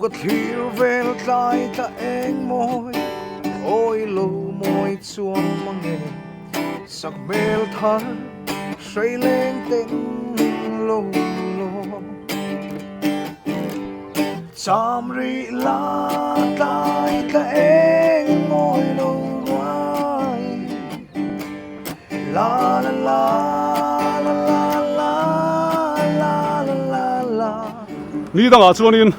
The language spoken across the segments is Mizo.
ka thlir vel tlai tla eng mawi awi lo mawi chuang mang e sak hmel thar hrei leng ten lo lo cham rih la tlai tla eng mawi lo ruai la la la la la la la la la la. Ni dangah chuanin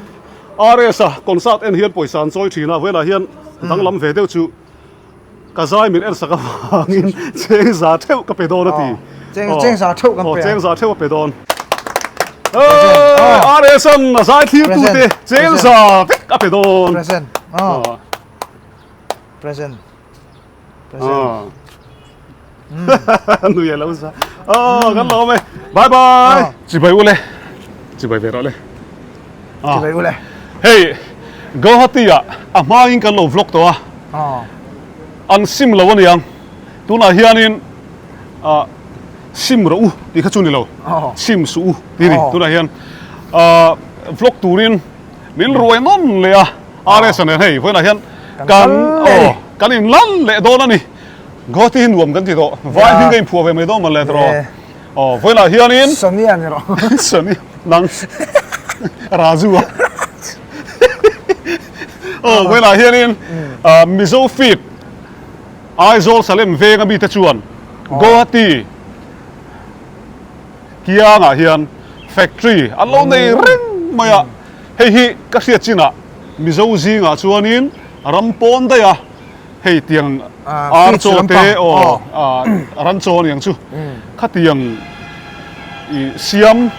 RS a concert en hian pawisa an chawi thin a, velah hian danglam ve deuh chu ka zai min en sak avangin cheng za theuh ka pe dawn a ti. Cheng za theuh kan pe. Cheng za theuh a pe dawn. RS an a zai thlir tute cheng za vek a pe dawn. Present. Present. Present. Nui a lo za. Oh, kan lo me. Bye bye. Chibai ule. Chibai ve rawh le. Chibai ule. Hei, Guwahati ah a hma in kan lo vlog tawh a. An sim lo aniang. Tunah hianin sim rawh u tih kha chu ni lo. Sim suh u tih ni. Tunah hian vlog turin min ruai nawn leh a. RS nen hei vawiinah hian kan aw kan in lan leh dawn a ni. Guwahati hi nuam kan ti tawh. Vai hming ka inphuah ve mai dawn mawle tawh. Aw vawiinah hianin Sonia ni rawh. Sonia nang Raju a. Aw vawiinah hianin Mizo feed Aizawl Salem veng a mite chuan Guwahati kiangah hian factory an lo nei reng mai a. Hei hi ka hriat chinah Mizo zingah chuanin ram pawn daih a, hei tiang ar chaw te aw ran chaw aniang chu khatiang i siam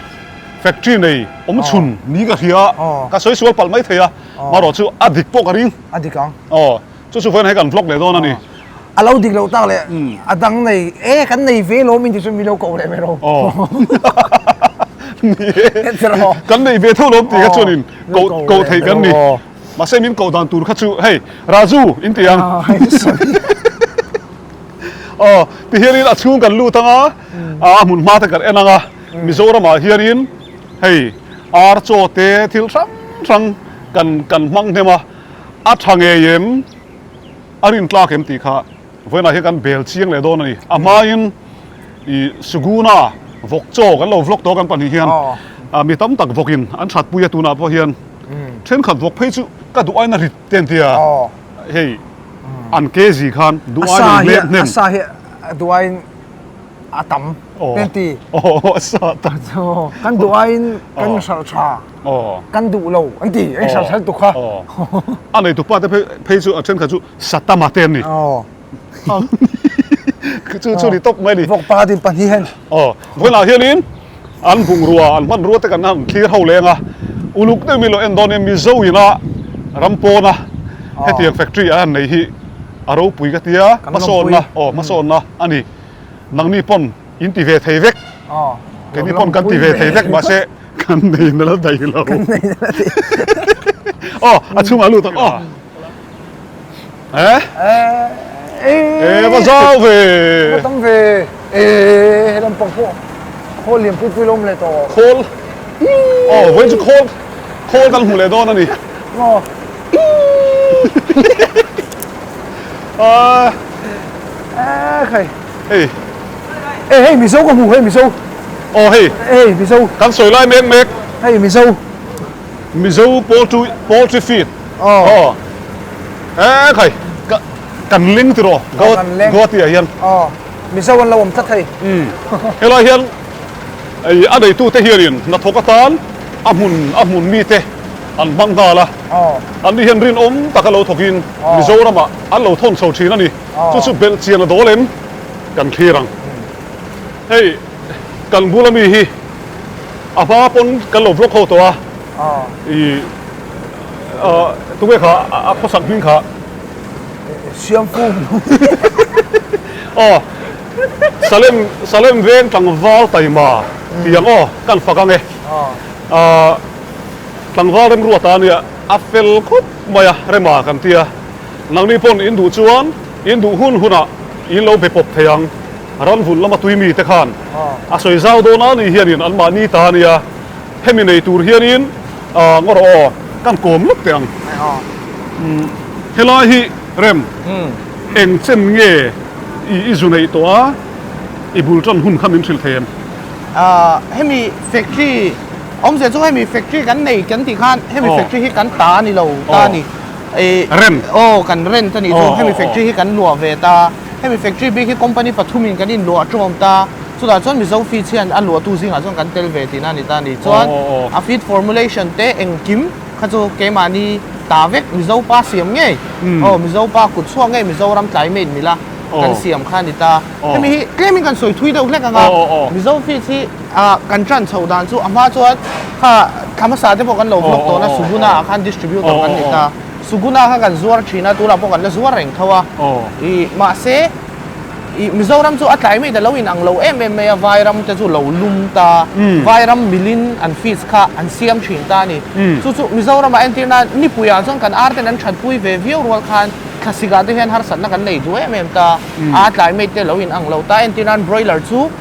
factory nei awm chhun ni ka hria a, ka sawi sual palh mai thei a, marawh chu a dik pawh ka ring. A dik ang. Aw chu chu vawiin hei kan vlog leh dawn a ni. A lo dik loh tak leh a dang nei e kan nei ve lo min ti chu mi lo ko leh mai ro. Ni e kan nei ve tho lawm tih kha chuanin ko ko thei kan ni. Mahse min koh dan tur kha chu hei Raju in ti ang. Aw ti hianin a chhung kan lut anga a hmun hma te kan en anga Mizoramah hianin hei ar chaw te thil hrang hrang kan kan hmang hnem a a tha ngei em? A rin tlak em tih kha vawiinah hian kan bel chiang leh dawn a ni. A hmain i Suguna vawk chaw kan lo vlog tawh kan pahnih hian mi tam tak vawkin an that pui a tunah pawh hian thenkhat vawk phei chu ka duh aiin a rit te an ti a, hei an kg khan duh aiin an hlep hnem. A sa hi duh aiin a tam te an ti. Aw a sa tam. Kan duh aiin kan inhralh tha. Kan duh lo an ti an inhralh tha lutuk kha. A nei tupa te phei chu a thenkhat chu Satama te an ni. Chu chu ni tawp mai a ni. Vawk pa din pahnih hian. Aw vawiinah hianin an bungrua an hmanrua te kan han thlir ho leng a, uluk deuh mi lo en dawn in Mizo ina ram pawna hetiang factory an han nei hi a ropui ka tia hmasawnna aw hmasawnna a ni. Nangni pawn in ti ve thei vek. Keini pawn kan ti ve thei vek mahse kan nei na la daih lo. Aw a chhungah lut ang aw. Eh? Eh va zau ve. Va tam ve. Eh helam pang pawh khawl lian pui pui lo awm leh tawh. Khawl. Aw vawiin chu khawl khawl kan hmu leh dawn a ni. Maw. Ah. Eh khai. Hei. Eh hei Mizo ka hmu hei Mizo. Aw hei. Hei Mizo. Kan sawi lai mek mek. Hei Mizo. Mizo poultry poultry feed. Aw. Aw. Eh khai. Ka kan leng ti rawh. Aw kan leng. Guwahati ah hian. Aw. Mizo an lo awm tlat hei. Umm. Helai hian ei a neitu te hianin hnathawk atan a hmun a hmun mite an hmang nghal a. Aw. Anni hian rinawm taka lo thawkin Aw. Mizoramah an lo thawn chho thin a ni. Aw. Chu chu belh chian a dawl em kan thlir ang. Hei kan bula mi hi a hma pawn kan lo vlog ho tawh a. Aw. I tunge kha a khawsak hming kha? Siamfu. Aw. Salem Salem veng tlangval taima tih ang aw kan fak ang e. Aw. Tlangval remruata a nia, a fel khawp mai a, rema kan ti a. Nangni pawn in duh chuan in duh hun hunah in lo be pawp thei ang. Ranvun lama tui mite khan a sawi zau dawn a ni hianin anmahni ta a nia. Hemi nei tur hianin ngaw rawh aw. Kan kawm lawk teh ang. Helai hi Rem, eng chen nge i zu neih tawh a, i bul tan hun kha min hrilh thei em? Hemi factory awmzia chu hemi factory kan nei kan tih khan hemi factory hi kan ta a ni lo ta a ni. Rent. Aw kan rent a nih chu hemi factory hi kan luah ve ta. Hemi factory bik hi company pathumin kan inluah tawm ta. Chutah chuan Mizo feeds hian a luahtu zingah chuan kan tel ve tihna a ni ta a ni. Chuan a feed formulation te engkim kha chu keimahni ta vek Mizo pa siam ngei aw Mizo pa kut chhuak ngei Mizoram climate mila kan siam kha a ni ta. Hemi hi tlemin kan sawi thui deuh hlek ang a, Mizo feeds hi kan tan chhoh dan chu a hma chuan kha thla hmasa te pawh kan lo vlog tawhna Suguna ah khan distributor kan ni ta. Suguna kha kan zuar thin a, tunah pawh kan la zuar reng tho a. Ih mahse Ih Mizoram chu a tlai mai ta lo in ang lo em em mai a, Vairam te chu lo lum ta, Vairam milin an fees kha an siam thin ta a ni. Chu chu Mizoramah entir nan nipuiah chuan kan ar ten an thatpui ve viau rual khan thlasikah te hian harsatna kan nei duh em em ta, a tlai mai te lo in ang lo ta. Entir nan broiler chu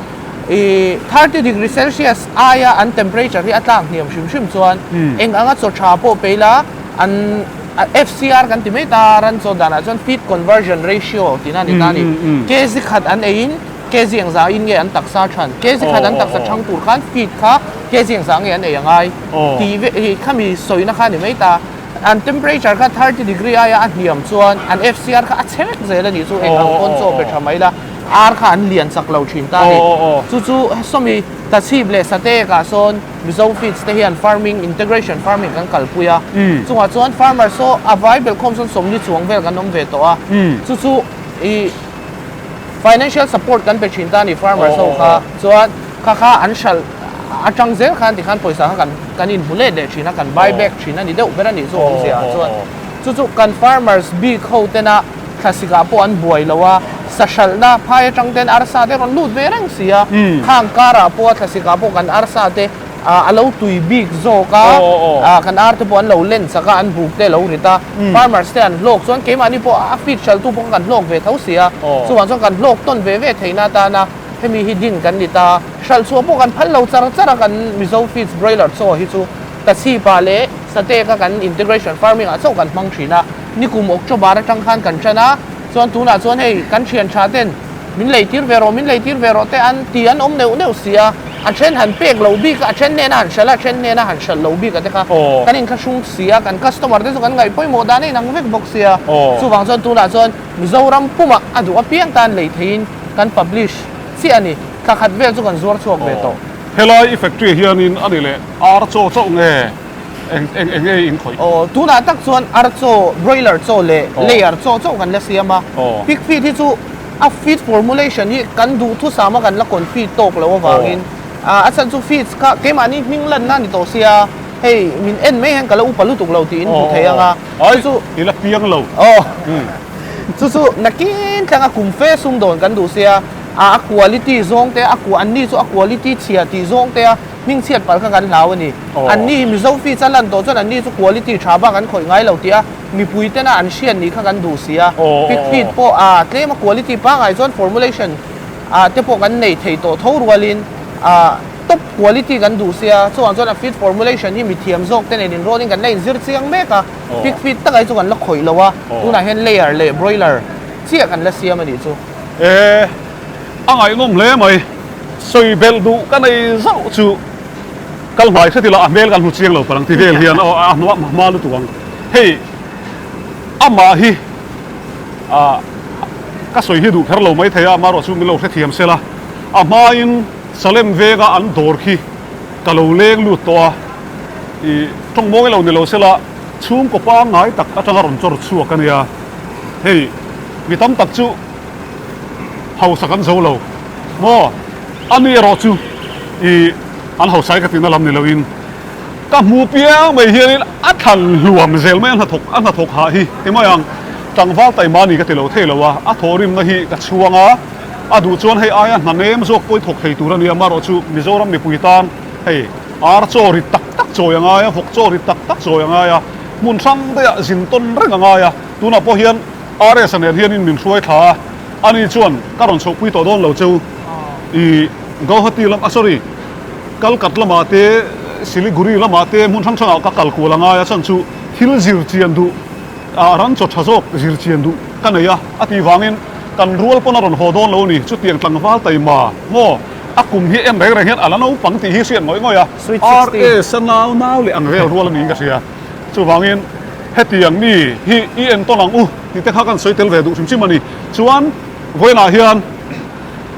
ih 30 degree celsius aia an temperature hi a tlak hniam hrim hrim chuan eng anga chaw tha pawh pe ila an FCR kan ti mai ta, ran chaw danah chuan feed conversion ratio tihna a ni ta a ni. Kg khat an eiin kg engzah in nge an taksa than, kg khat an taksa thang tur khan feed kha kg engzah nge an ei a ngai tih ve hi khami sawina kha a ni mai ta. An temperature kha 30 degree aia a hniam chuan an FCR kha a chhe vek zel a nih chu eng ang pawn chaw pe tha mai la, ar kha an lian chak lo thin ta a ni. Chu chu sawmi tachhip leh satek ah sawn Mizo Feeds te hian farming, integration farming kan kalpui a, chungah chuan farmers saw a vai belhkhawm sawn sawmli chuang vel kan awm ve tawh a, chu chu ih financial support kan pe thin ta a ni farmers ho kha, chuan kha kha an hralh atang zel khan tikhan pawisa kha kan kan inhmu let leh thin a, kan buy back thin a ni deuh ber a nih chu awmzia ah chuan chu chu kan farmers bik ho tena thlasikah pawh an buai lo a, sa hralhna phai atang ten arsa te rawn lut ve reng si a, khang karah pawh a thlasikah pawh kan arsa te a lo tui bik zawk a, kan ar te pawh an lo len chak a, an buk te a lo rit a, farmers te an hlawk chuan keimahni pawh a feed hralhtu pawh kan hlawk ve tho si a, chuvang chuan kan hlawk tawn ve ve theihna atana hemi hi din kan ni ta, hralh chhuah pawh kan phal lo char char a kan Mizo Feeds Broiler chaw hi chu Tachhipa leh Sateka kan integration farming ah chauh kan hmang thin a. Nikum October atang khan kan tan a, chuan tunah chuan hei kan thian tha ten min lei tir ve rawh, min lei tir ve rawh te an ti an awm neuh neuh si a, a then han pek lo bik a, a then hnena han hralh a, a then hnena han hralh lo bik a te kha kan inkhahrung si a, kan customer te chu kan ngaih pawimawh dan a inang vek bawk si a, chuvang chuan tunah chuan Mizoram pumah a duh apiang tan lei theihin kan publish chiah a ni, thla khat vel chu kan zuar chhuak ve tawh. Helai i factory hianin a ni leh ar chaw chauh nge? Eng eng eng nge in khawih? Aw, tunah tak chuan ar chaw, broiler chaw leh layer chaw chauh kan la siam a. Pig feed hi chu a feed formulation hi kan duhthusam a kan la confit tawk lo avangin a chhan chu feeds kha keimahni hming lanna a ni tawh sia, hei min en mai hian ka la upa lutuk lo tiin hmu thei ang a. Ai, i la piang lo. Aw, chu chu nakin thlanga kum fe sumdawn kan duh sia, a quality zawng te, a anni chu a quality chhia tih zawng te a, Hming chhiat palh kha kan hlau a ni. Anni hi Mizo feeds a lan tawh chuan anni chu quality tha bak an khawih ngai lo tih a mipui tena an hriat nih kha kan duh si a. Pig feed pawh a tlem a quality pangngai chuan formulation ah te pawh kan nei thei tawh tho rualin a top quality kan duh si a. Chuvang chuan a feed formulation hi mithiam zawk te nen inrawlin kan la inzir chiang mek a. Pig feed takah hi chu kan la khawih lo a. Tunah hian layer leh broiler chiah kan la siam a nih chu. E, a ngaihnawm hle mai. Sawi belh duh ka nei zauh chu kal hnai hret ila a hmel kan hmu chiang lo parang ti vel hian aw a hnuah hma lutuk ang. Hei amah hi ah ka sawi hi duh kher lo mai thei a amaherawh chu min lo hrethiam sela a hmain Salem venga an dawr khi ka lo leng lut tawh a ih tawng mawi lo ni lo sela chhungkaw pangngai tak atanga rawn chawr chhuak a nia hei mi tam tak chu hausa kan zo lo maw? A mi erawh chu i an hausa hi ka tihna lam ni loin ka hmu piang mai hianin a thlan hluam zel mai a hnathawk a hnathawk hah hi ti mai ang. Tlangval taima ni ka ti lo thei lo a, a thawhrimna hi ka chhuang a, a duh chuan hei aia hna nem zawk pawh i thawk thei tur a nia, amaherawh chu Mizoram mipui tan hei ar chaw rit tak tak chawi a ngai a, vawk chaw rit tak tak chawi a ngai a, hmun hrang daihah zin tawn reng a ngai a, tunah pawh hian RS-a nen hianin min hruai thla a, ani chuan ka rawn chhohpui tawh dawn lo cheu i Gauhati lam, ah sorry, Kalkat lamah te Siliguri lamah te hmun hrang hrangah ka kal kual a ngai a chhan chu thil zir chian duh ah ran chaw tha zawk zir chian duh ka nei a a tih vangin kan rual pawn a rawn haw dawn lo a ni. Chutiang tlangval taima maw a kum hi en reng reng hian a la naupang tih hi hriat ngawih ngawih a, RS a nau nau leh ang vel rual a niin ka hria. Chuvangin hetiang mi hi i entawn ang u tih te kha kan sawi tel ve duh hrim hrim a ni. Chuan vawiinah hian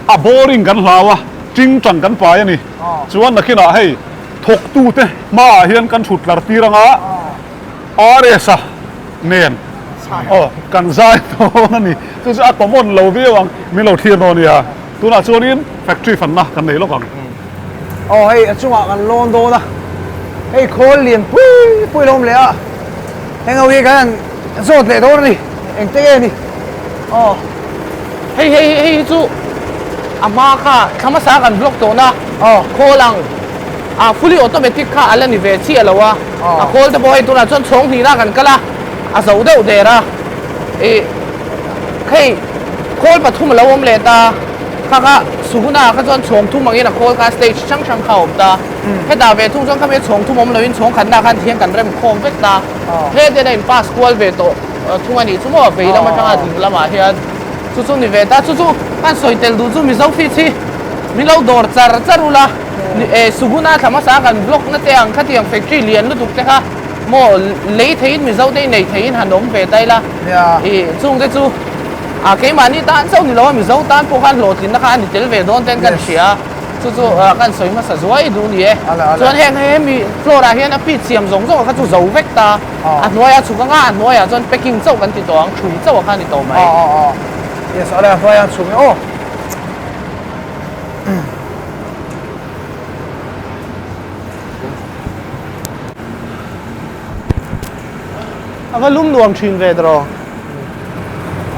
a boring kan hlau a, tingtang kan pai a ni. Chuan nakinah hei thawktute hmaah hian kan thut tlar tir anga RS-a nen aw kan zai dawn a ni. Chu chu a common lo viau ang, min lo thlir dawn nia. Tunah chuanin factory fanna kan nei lawk ang. Aw hei a chungah kan lawn dawn a, hei khawl lian pui pui lo awm leh a, heng ho hi kan han zawt leh dawn a ni, engte nge ni? Aw. Hei hei hei hi chu a hma kha thla hmasa kan vlog tawh na khawl ang a fully automatic kha a la ni ve chiah lo a, a khawl te pawh hei tunah chuan chhawng hnihna kan kal a, a zo deuh der a, ih hei khawl pathum a lo awm leh ta, kha kha Suhuna ah kha chuan chhawng thum angin a khawl kha stage hrang hrang kha a awm ta, hetah ve thung chuan khami a chhawng thum awm loin chhawng khatna khan thiang kan rem khawm vek ta, hlete in a in pass kual ve tawh. Thung a nih chu maw vei lam atanga ding lamah hian chu chu ni ve ta chu chu kan sawi tel duh chu Mizo feeds hi min lo dawr char char ula e Suguna thla hmasa kan vlog na te ang khatiang factory lian lutuk te kha maw lei theiin Mizo te nei theiin han awm ve ta ila i chung te chu a keimahni tan chauh ni lo a Mizo tan pawh khan hlawhtlinna kha a ni tel ve dawn ten kan hria a chu chu kan sawi hmasa zuai duh ni e chuan heng hemi floor ah hian a feed siam zawng zawng kha chu zo vek ta. A hnuaiah chhuk anga a hnuaiah chuan packing chauh kan ti tawh ang, thui chauh a kha a ni tawh mai. Aw aw aw. Yes, a hnuaiah chhuk nge aw. A va lum nuam thin ve tawh.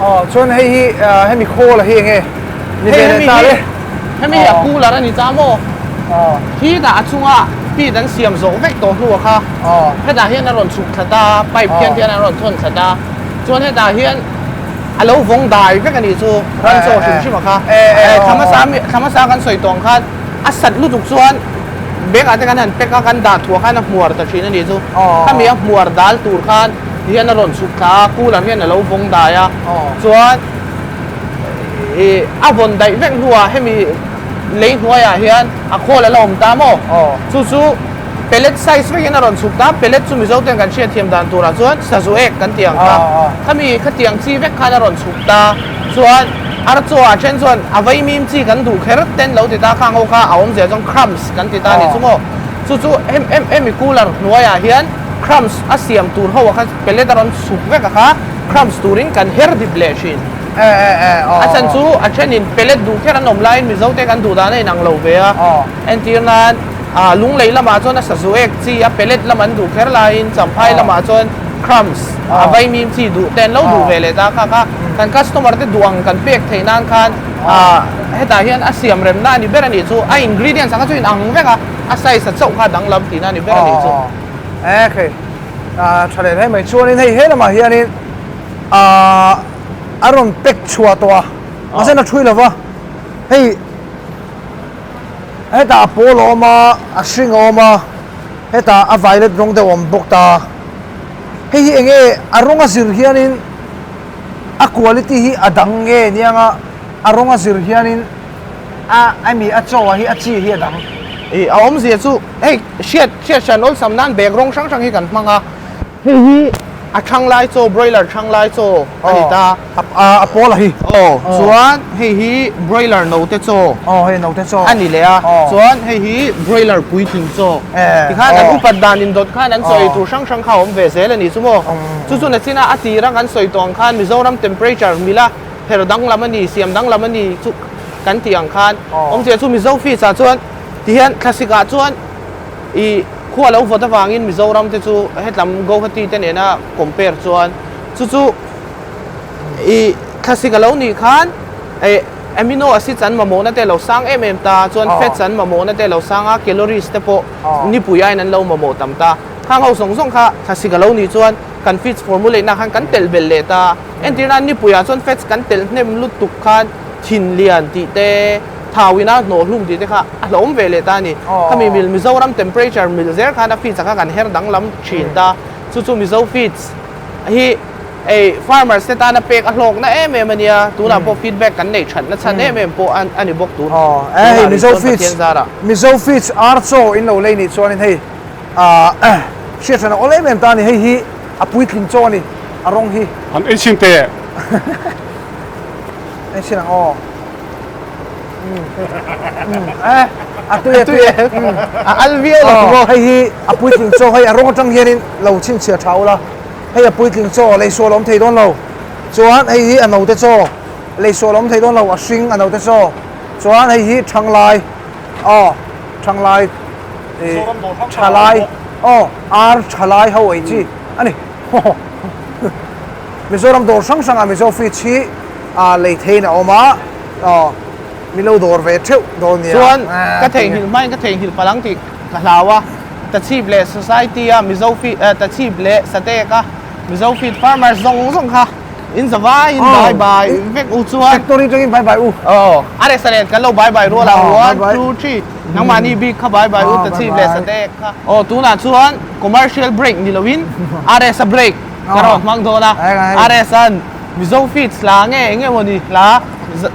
Aw, chuan hei hi hemi khawl a hi enge ni ve leh ta le. Hemi hi a cooler a ni ta maw? Aw. Khi dah a chunga feed an siam zawh vek tawh hnu a kha. Aw. Hetah hian a rawn chhuk thla ta, pipe khian hian an rawn thawn thla ta. Chuan hetah hian a lo vawng dai vek a nih chu ran chaw hrim hrim a kha. Thla hmasa thla hmasa kan sawi tawh ang khan a sat lutuk chuan bag ah te kan han pack a kan dah thuah khan a hmuar ta thin a nih chu. Khami a hmuar dal tur khan hian a rawn chhuk thla a, cooler hian a lo vawng dai a, chuan ih a vawn daih vek hnuah hemi lei hnuaiah hian a khawl a la awm ta maw? Chu chu pellet size vekin a rawn chhuk ta, pellet chu Mizo ten kan hriatthiam dan turah chuan sazu ek kan tih ang kha, khami khatiang chi vek khan a rawn chhuk ta, chuan archaw ah then chuan a vaimim chi kan duh kher ten lo ti ta khang ho kha a awmzia chuan crumbs kan ti ta a ni chu maw? Chu chu hemi cooler hnuaiah hian Crumbs a siam tur ho a kha pellet a rawn chhuk vek a kha crumbs turin kan her dip leh thin. A chhan chu a thenin pellet duh kher an awm laiin Mizo te kan duh dan a inang lo ve a. Entir nan Lunglei lamah chuan a sazu ek chi a pellet lam an duh kher laiin Champhai lamah chuan crumbs a vaimim chi duh te an lo duh ve leh ta kha kha kan customer te duh ang kan pek theih nan khan hetah hian a siam remna a ni ber a nih chu a ingredients ang kha chu inang vek a a size a chauh kha danglam tihna a ni ber a nih chu. E khei a tha leh hle mai chuanin hei he lamah hianin ah a rawn pack chhuah tawh a mahse a thui lova hei hetah a pawl a awm a a hring a awm a hetah a violet rawng deuh a awm bawk ta hei hi eng nge a rawng a zir hianin a quality hi a dang nge nia nga a rawng a zir hianin a ami a chaw hi a chi hi a dang. Ih a awmzia chu hei hriat hriat hran awlsam nan bag rawng hrang hrang hi kan hmang a, hei hi a thang lai chaw broiler thang lai chaw a ni ta. A a pawl a hi. Aw chuan hei hi broiler note chaw. Aw hei note chaw. A ni leh a chuan hei hi broiler puitling chaw. Tikhan an upat dan indawt khan an chaw ei tur hrang hrang kha a awm ve zel a ni chu maw. Chu chu nachina a tira kan sawi tawh ang khan Mizoram temperature mila her danglam a ni, siam danglam a ni chu kan tih ang khan awmzia chu Mizo fees ah chuan tihian thlasik ah chuan ih khua lo vawt avangin Mizoram te chu hetlam Guwahati te nena compare chuan chu chu ih thlasik a lo nih khan eh amino acids an mamawhna te a lo sang em em ta chuan fats an mamawhna te a lo sang a calories te pawh nipui aiin an lo mamawh tam ta khang ho zawng zawng kha thlasik a lo nih chuan kan feeds formulate na khan kan telh belh leh ta. Entirna nipuiah chuan fats kan telh hnem lutuk khan thin lian tih te, Thau ina hnawh hlum tih te kha a hlauhawm ve leh ta a ni. Khami mil Mizoram temperature mil zel khan a feeds a kha kan her danglam thin ta. Chu chu Mizo feeds hi ei farmers te tana pek a hlawkna em em a nia. Tunah pawh feedback kan neih thatna chhan em em pawh a ni bawk tun. Aw hei Mizo feeds Mizo feeds ar chaw in lo lei nih chuanin hei hriat hran a awl em em ta a ni. Hei hi a puitling chaw a ni a rawng hi. Han ei chhin teh. Ei chhin ang aw. A tui a tui e. A al viau lo maw? Hei hi a puitling chaw hei a rawng atang hianin lo chhinchhiah tha ula. Hei a puitling chaw lei sual awm thei dawn lo. Chuan hei hi a note chaw lei sual awm thei dawn lo a hring a note chaw. Chuan hei hi thanglai aw thanglai thalai aw ar thalai ho ei chi a ni. Mizoram dawr hrang hrangah Mizo feeds hi lei theiin a awm a, min lo dawr ve theuh dawn nia. Chuan ka theihnghilh hmain ka theihnghilh palh ang tih ka hlau a, Tachhip leh Society a Mizo feed Tachhip leh Satek a Mizo feed farmers zawng zawng kha in za vaiin bye bye vek u chuan. Factory atangin bye bye u. Aw, a restaurant kan lo bye bye rual ang one two three nangmahni bik kha bye bye u Tachhip leh Satek kha. Aw tunah chuan commercial break ni loin RS a break. Ka rawn hmang dawn a, RS-a'n Mizo Feeds hla nge eng emaw ni hla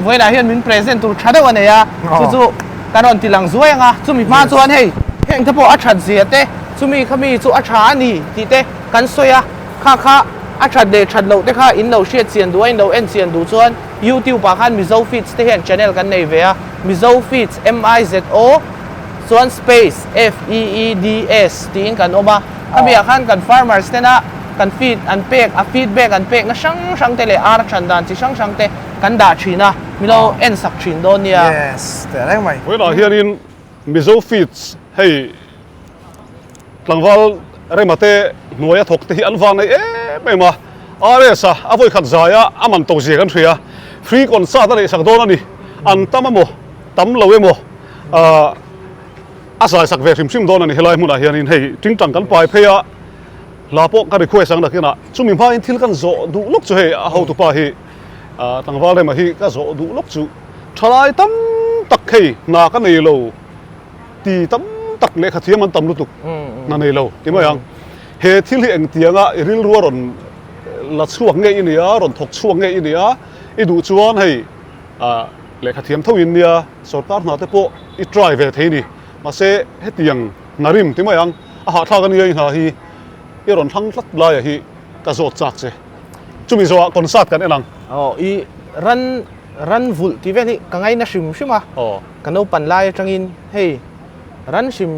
vawiinah hian min present tur tha deuh a nei a, chu chu ka rawn ti lang zuai ang a, chumi hma chuan hei heng te pawh a that zia te, chumi kha mi chu a tha a ni tih te kan sawi a, kha kha a that leh that loh te kha in lo hriat chian duh a, in lo en chian duh chuan YouTube ah khan Mizo Feeds te hian channel kan nei ve a, Mizo Feeds, M-I-Z-O chuan space F-E-E-D-S tiin kan awm a. Khami ah khan kan farmers tena kan feed an pek a feedback an pekna hrang hrang te leh ar than dan chi hrang hrang te kan dah thin a, min lo en sak thin dawn nia. Yes, teh reng mai. Vawiinah hianin Mizo Feeds hei tlangval Rema te hnuaia thawk te hi an vang nei em em a, RS a a vawikhat zaia a man to zia kan hria, free concert a neih sak dawn a ni, an tam emaw tam lo emaw ahh. A zai sak ve hrim hrim dawn a ni helai hmunah hianin hei tingtang kan pai phei a, hla pawh ka request ang nakinah chumi hmain thil kan zawh duh lawk chu hei a hotupa hi tlangval rema hi ka zawh duh lawk chu thalai tam tak hei hna ka nei lo ti tam tak lehkha thiam an tam lutuk hna nei lo ti mai ang he thil hi engtianga i rilru a rawn la chhuak nge i nia rawn thawk chhuak nge i nia i duh chuan hei lehkha thiam tho in nia Sorkar hna te pawh i try ve thei ni. Mahse hetiang hna rim ti mai ang, a hahthlak a nia i hna hi i rawn thlang tlat laia hi ka zawt chak che. Chumi zawhah concert kan en ang. Aw i ran ran vulh tih vel hi ka ngaina hrim hrim a. Aw. Ka naupan lai atangin hei ran hrim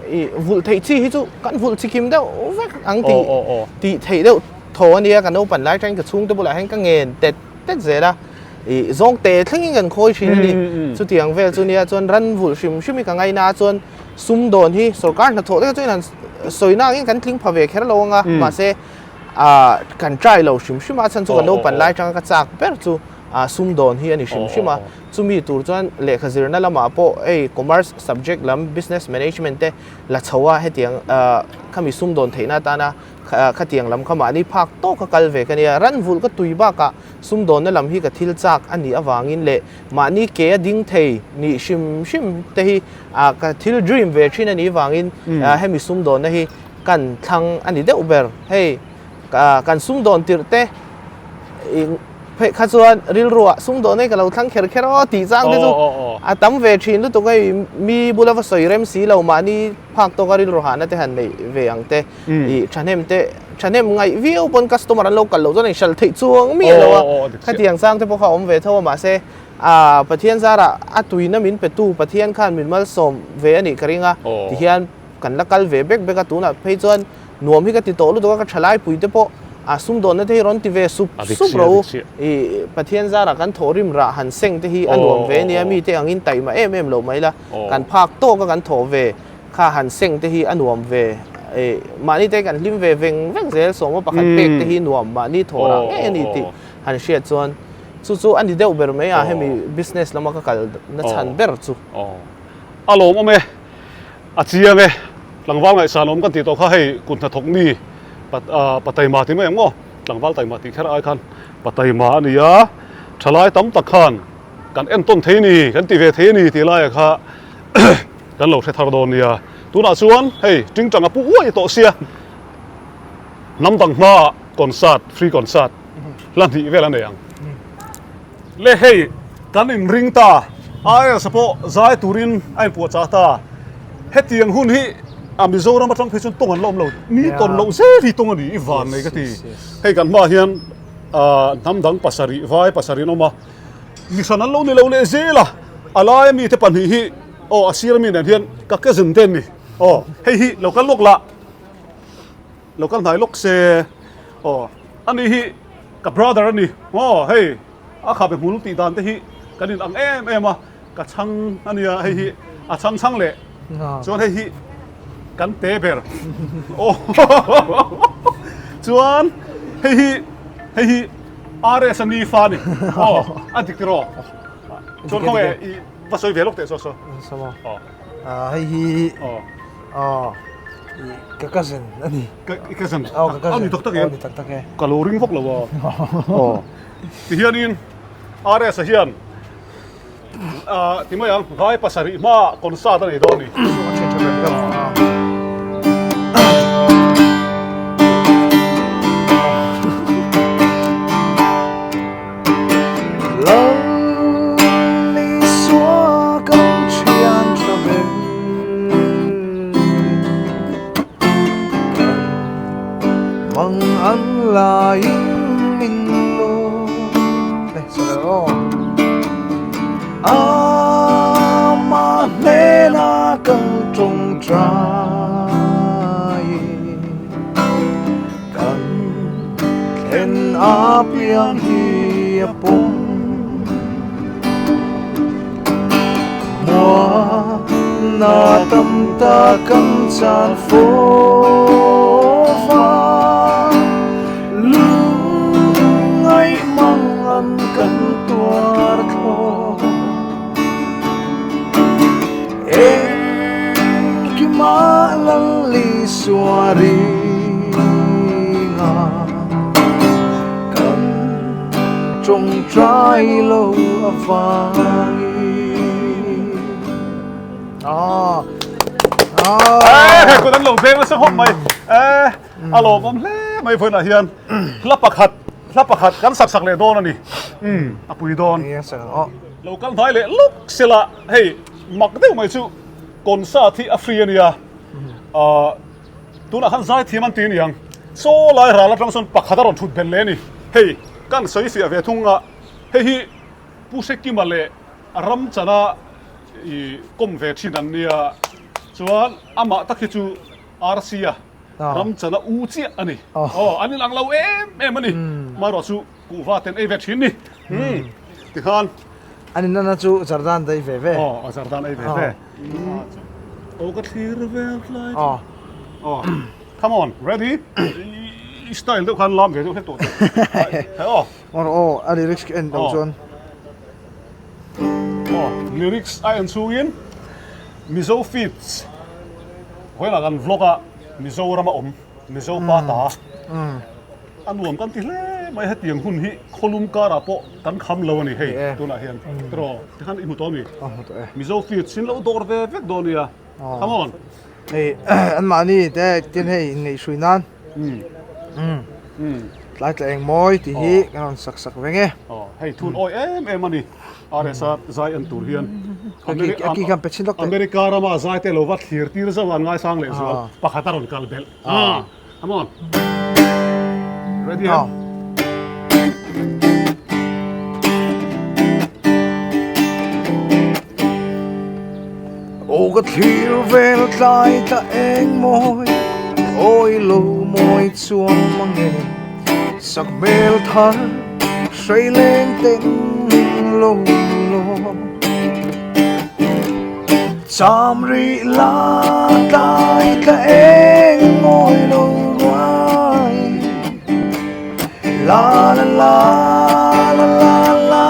i vulh theih chi hi chu kan vulh chi kim deuh vek ang tih tih theih deuh thaw a nia ka naupan lai atangin ka chhungte bulah hian ka ngen tet tet zel a, ih zawng te thlengin kan khawi thin a ni. Chutiang vel chu nia chuan ran vulh hrim hrim hi ka ngaina a chuan sumdawn hi sorkar hnathawh te chuan han sawi na angin kan tling pha ve kher lo ang a, mahse ah kan try lo hrim hrim a chhan chu ka naupan lai atanga ka chak ber chu ah sumdawn hi a ni hrim hrim a, chumi tur chuan lehkha zirna lamah pawh hei commerce subject lam business management te la chho a hetiang ah khami sumdawn theihna atana Khatiang lam kha mahni phak tawk a kal ve ka nia. Ran vulh ka tui bakah sumdawnna lam hi ka thil chak a nih avangin leh mahni ke a ding thei nih hrim hrim te hi ka thil dream ve thin a nih vangin hemi sumdawnna hi kan thlang a ni deuh ber. Hei kan sumdawn tirh te phei kha chuan rilruah sumdawnna hi ka lo thlang kher kher aw tih chang te chu a tam ve thin lutuk hei mi bula va sawi rem si lo mahni phak tawka rilru hahna te han neih ve ang te. I thahnem te thahnem ngaih viau pawn customer an lo kal loh chuan a inhral theih chuang miah lo a khatiang chang te pawh kha a awm ve tho a mahse ah Pathian zarah a tuina min pe tu Pathian khan min malsawm ve a nih ka ring a tihian kan la kal ve bek bek a tunah phei chuan nuam hi ka ti tawh lutuk a ka thalai pui te pawh a sumdawnna te hi rawn ti ve sup sup ro i Pathian zarah kan thawhrim rah han seng te hi a nuam ve ania mite angin taima em em lo mai la kan phak tawk a kan thawh ve Kha han seng te hi a nuam ve e, mahni te kan hlim ve veng veng zel sawma pakhat pek te hi nuam mahni thawh rah ngei a ni tih han hriat chuan chu chu a ni deuh ber mai a hemi business lama ka kal na chhan ber chu. A lawmawm e, a chiang e, tlangval ngaihsan awm kan tih tawh kha hei kut hnathawk mi pa taima ti mai ang maw, tlangval taima tih kher ai khan pa taima a ni a, thalai tam tak khan. kan entawn thei a ni, kan ti ve thei a ni tih laiah kha kan lo hre thar dawn nia. Tunah chuan hei tingtang a pu uai tawh sia, hnam dang hmaah concert, free concert hla hnih vel a nei ang. Le hei kan inring ta, IELTS pawh zai turin a inpuahchah ta. Hetiang hun hi a Mizoram atang phei chuan tawng an la awm lo, ni tawn loh zel hi tawng a ni, i van nei ka ti. Hei kan hmaah hian hnam dang pasarih, vai pasarih an awm a, mi hran an lo ni lo leh zel a, a laia mite pahnih hi aw a sir ami nen hian ka cousin te an ni, aw hei hi lo kal lawk lah, lo kal hnai lawk se, aw ani hi ka brother a ni, aw hei a khabe hmul tih dan te hi kan in ang em em a, ka chhang a nia hei hi a chhang chhang leh chuan hei hi kan te ber aw chuan hei hi hei hi RS a ni fa a ni aw a dik tiraw chuan khawnge i va sawi ve lawk teh saw saw saw aw hei hi aw ka cousin a ni ka cousin aw ka cousin a ni tak tak e ni tak tak e ka lo ring vak lo a aw tihianin RS a hian Ti mai ang, vai pasarih hma concert a nei dawn a ni. A lawmawm hle mai vawiinah hian hla pakhat hla pakhat kan sak sak leh dawn a ni a pui dawn lo kal hnai leh lawk sela hei mak deuh mai chu concert hi a free a nia tunah khan zaithiam an ti a niang saw lai ral atang sawn pakhat a rawn thut belh leh a ni hei kan sawi fiah ve thung a hei hi Pu Hrekima leh Ramchana i kawm ve thin an nia chuan amah tak hi chu RC-a Ramchana u chiah a ni. Aw, an inang lo em em a ni. Marawh chu kuhva ten ei ve thin ni. Tikhan. An inana chu Zardan daih ve ve. Aw, a Zardan ei ve ve. Aw, ka thlir vel tlai chu. Aw, come on, ready? I style deuh khan lam ve deuh hlek tawh teh. Aw. Aw, a lyrics ka en loh chuan. Aw, lyrics a en chhungin Mizo feeds vawiinah kan vlog a Mizoram a awm Mizo pa ta a nuam kan ti hle mai hetiang hun hi khawlum karah pawh kan kham lo a ni hei tunah hian tiraw tikhan i hmu tawh a mi Mizo feeds in lo dawr ve vek dawn nia come on hei anmahni te tin hei inneihhrui nan Tlai tla eng mawi tih hi kan rawn sak sak veng e. Aw, hei thun awi em em a ni. RSA zai en tur hian America rama zai te lo va thlir tir zauh a an ngaisang leh zual pakhat a rawn kal belh. Ah, come on. Ready em? Aw ka thlir vel tlai tla eng mawi Awi lo mawi chuan mang e Sak hmel thar hrei leng teng lo lo Cham rih la tlai tla eng mawi lo ruai La la la la la la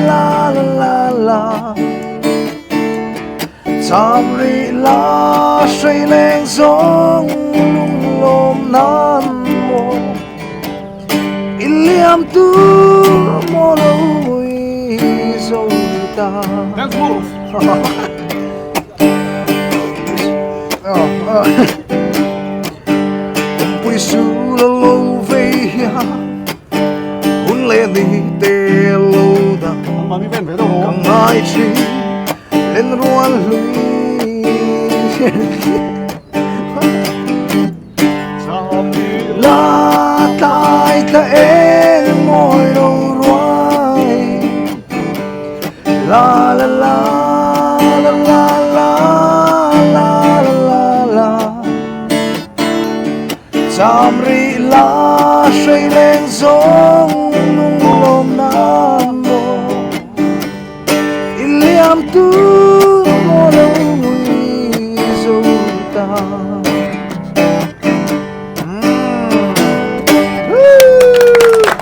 la la la la Cham rih la hrei leng zawng lung lawm nan maw I liam tur maw lo i zo. ta. Dance move. Pui su lo lo vei hian hun leh ni te lo dang Mami ven ve deuh ka ngai thin len rual hlui. La tlai tla eng mawi lo ruai La la la la la la la la la Cham rih la hrei leng zawng nung lawm nan maw I liam tu maw lo ngui zo ta.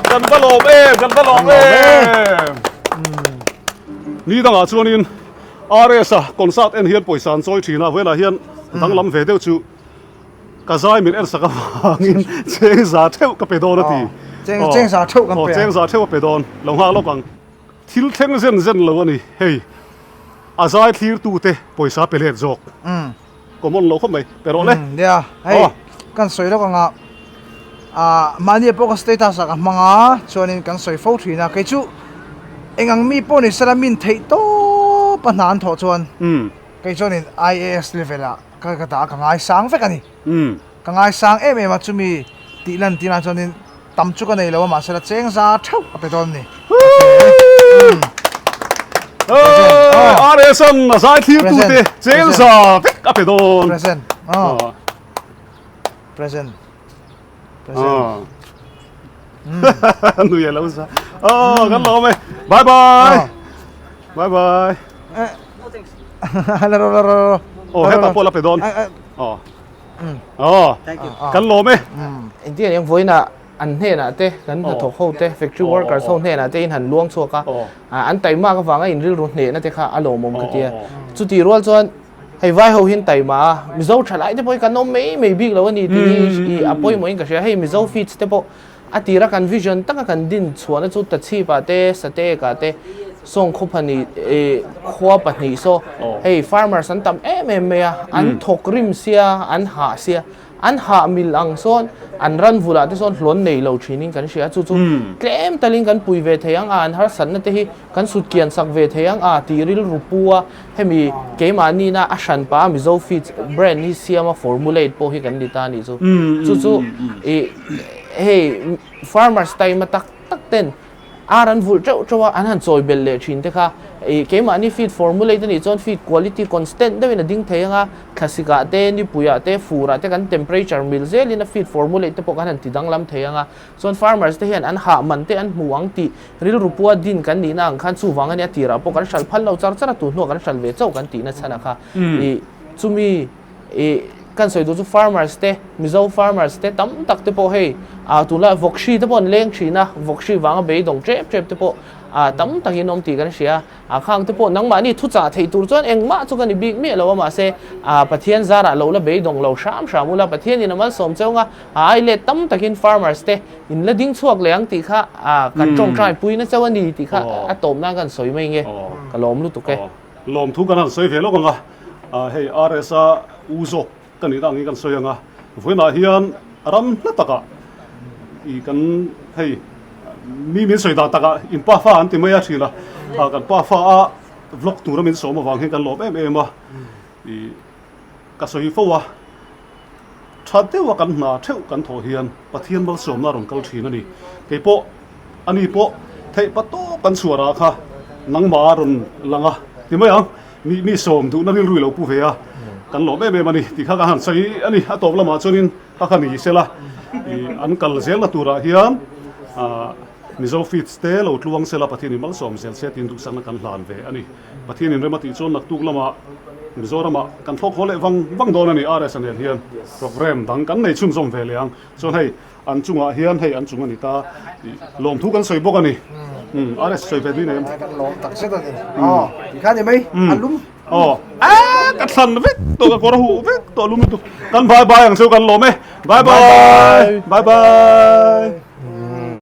Kan va lawm em, kan va lawm em. Ni dangah chuanin RS a concert en hian pawisa an chawi thin a, vawiinah hian danglam ve deuh chu ka zai min en sak avangin cheng za theuh ka pe dawn a ti. Cheng za theuh kan pe. Cheng za theuh a pe dawn, lo nghak lawk ang. Thil thleng zen zen lo a ni, hei a zai thlirtute pawisa pe let zawk. Common lo khawp mai, pe rawh le. Nia, hei kan sawi lawk anga mahni pawh ka status ah ka hmang a, chuanin kan sawi fo thin a, kei chu eng ang mi pawh ni sela min theih tawp a hna an thawh chuan kei chuanin IAS level ah ka ka dah a ka ngaisang vek a ni. Ka ngaisang em em a, chumi tih lan tirah chuanin tam chu ka nei lo a, mahse la cheng za theuh a pe dawn a ni. RSN a zai thlir tu te cheng za vek a pe dawn. Present. Oh. Present. Present. Nui a lo za. Oh, kan lawm e. Bye bye. Bye bye. La ro la ro. Oh, hetah pawh la pe dawn. Oh. Oh. Thank you. Kan lawm e. Engtin an vawiinah an hnenah te kan hnathawk ho te factory workers ho hnenah te in han luang chhuak a. An taimak avanga in rilru hnehna te kha a lawmawm ka tia. Chuti rual chuan hei vai ho hian taima a Mizo thalai te pawh hi kan awm mai mai bik lo a ni tih hi a pawimawhin ka hria. Hei Mizo feeds te pawh A tira kan vision taka kan din chhuahna chu Tachhipah te, Satekah te, sawng khaw pahnih eh khua pahnih saw hei farmers an tam em em mai a, an thawk rim sia, an hah sia, an hah mil ang sawn an ran vulah te sawn hlawn nei lo thinin kan hria a, chu chu tlem talin kan pui ve thei ang a, an harsatna te hi kan sut kian sak ve thei ang a tih rilru pu a, hemi keimahni-na a hran pah a Mizo Feeds brand hi siam a formulate pawh hi kan ni ta a nih chu. Chu chu ih hei farmers taima tak tak ten ar an vulh teuh teuh a, an han chawi belh leh thin te kha ih keimahni feed formulate a nih chuan feed quality constant deuhin a ding thei ang a, thlasikah te, nipuiah te, furah te kan temperature mil zelin a feed formulate te pawh kan han ti danglam thei ang a. Chuan farmers te hian an hah man te an hmu ang tih rilru pua din kan nihna ang khan chuvang a nia tirah pawh kan hral phal lo char char a tu hnuah kan hral ve chauh kan tihna chhan a kha ih chumi ih kan sawi duh chu farmers te Mizo farmers te tam tak te pawh hei ah tunlai vawkhri te pawh an leng thin a vawkhri vanga beidawng tep tep te pawh ah tam takin awm tih kan hria. A khang te pawh nangmahni thuchah theih tur chuan engmah chu ka ni bik miah lo a, mahse a Pathian zarah lo la beidawng lo hram hram ula, Pathianin a malsawm cheu anga a ai let tam takin farmers te in la ding chhuak leh ang tih kha a kan tawngtai puina cheu a ni tih kha a tawp nan kan sawi mai nge ka lawm lutuk e. Lawmthu kan han sawi ve lawk ang a, hei RSa u zawk ka nihna angin kan sawi ang a, vawiinah hian ram hla takah ih kan hei mi min sawi dan takah in pa fa an ti mai a thin a, kan pa fa a vlog tura min sawm avang hian kan lawm em em a, ih ka sawi fo a, tha deuha kan hna theuh kan thawh hian Pathian malsawmna a rawn kal thin a ni, keipawh ani pawh theih pa tawk kan chhuah rah kha nangmah a rawn lang a ti mai ang. Mi mi sawm duhna rilru i lo pu ve a, kan lawm em em a ni tih kha ka han sawi a ni. A tawp lamah chuanin kha kha ni sela ih an kal zelna turah hian ah Mizo Feeds te lo tluang sela Pathianin malsawm zel se tiin duhsakna kan hlan ve a ni. Pathianin rem a tih chuan naktuk lamah Mizoramah kan thlawk haw leh vang vang dawn a ni. RS a nen hian programme dang kan nei chhunzawm ve leh ang. Chuan hei An chungah hian hei an chung a ni ta tih lawmthu kan sawi bawk a ni. Umm RS sawi ve dui nei em? Kan lawm tak zet a ni. Aw tikhan ni mai a lum. Aw a ka thlan vek tawh ka kawr a huh vek tawh a lum lutuk. Kan bye bye ang chu kan lawm e. Bye bye. Bye bye.